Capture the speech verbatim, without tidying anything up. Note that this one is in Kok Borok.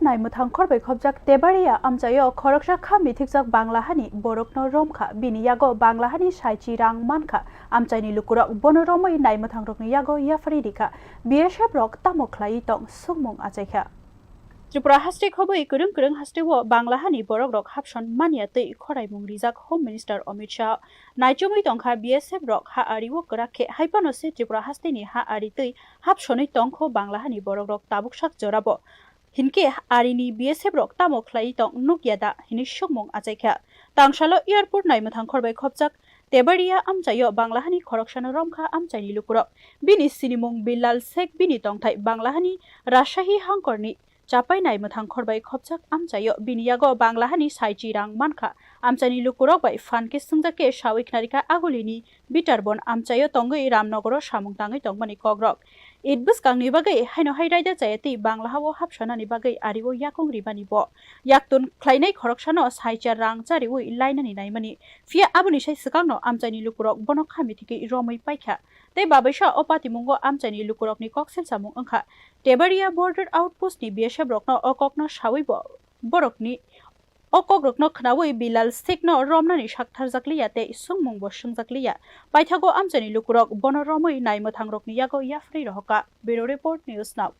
Naimwthang khorbai khopjak Tebaria amchaio khoroksa kha mithikjak Bangla hani borokno romkha, bini yago Bangla hani saichi rang mankha amchaini lukurok, bono romwi naimwthangrokni yago yapharwi rikha. B S F rok tamo khlaiwi tong sukmung achaikha. Tripura haste khobwi kwrwng kwrwng hasteo Bangla hani borokrok hapson manya twi khoraimung rijak Home Minister Amit Shah. Naichomwi tongkha B S F rok ha ario kwrak khe, haiphano se Tripura hasteni ha ari twi hapsonwi tongkho Bangla hani borokrok tabuk sak jorabo. Hinkhe arini B S F rok tamo khlai tong nukya da hinwi sukmung achaikha. Tangsalo airport naimwthang khorbai khopjak Tebaria amchaio Bangla hani khoroksano romkha amchaini lukurok. Bini sinimung Bilal Sheikh, bini tongthai Bangla hani Rajshahi hangkorni chapai naimwthang khorbai khopjak amchaio, bini yago Bangla hani saichi rang mankha. Amchaini lukurok bai phan khe swngjak khe sawi khnarikha Agulini Bitarbon amchaio tongwi Ramnogoro samung tangwi tongmani kokrok. Eid bwskangni bagwi haino hai raida chaya twi Bangla hao hapsanani bagwi ario yakung rimani bo. Yaktun khlainai khoroksano saicha rang chariwi lainani naimani. Phiya aboni sai swkangno amchaini lukurok bono kha mithikwi romwi paikha. Tei babaisa o patimungo amchaini lukurokni koksil samung wngkha. Tebaria Border Outpost ni B S F rokno o kokno sawi bo borokni o kokrokno khnawi Bilal Sheikh no romnani saktharjakliya tei sungmungbo swngjakliya. Paithago amchaini lukurok bono romwi naimwthangrokni yago yapharwi rohorkha. Bureau Report, News Now.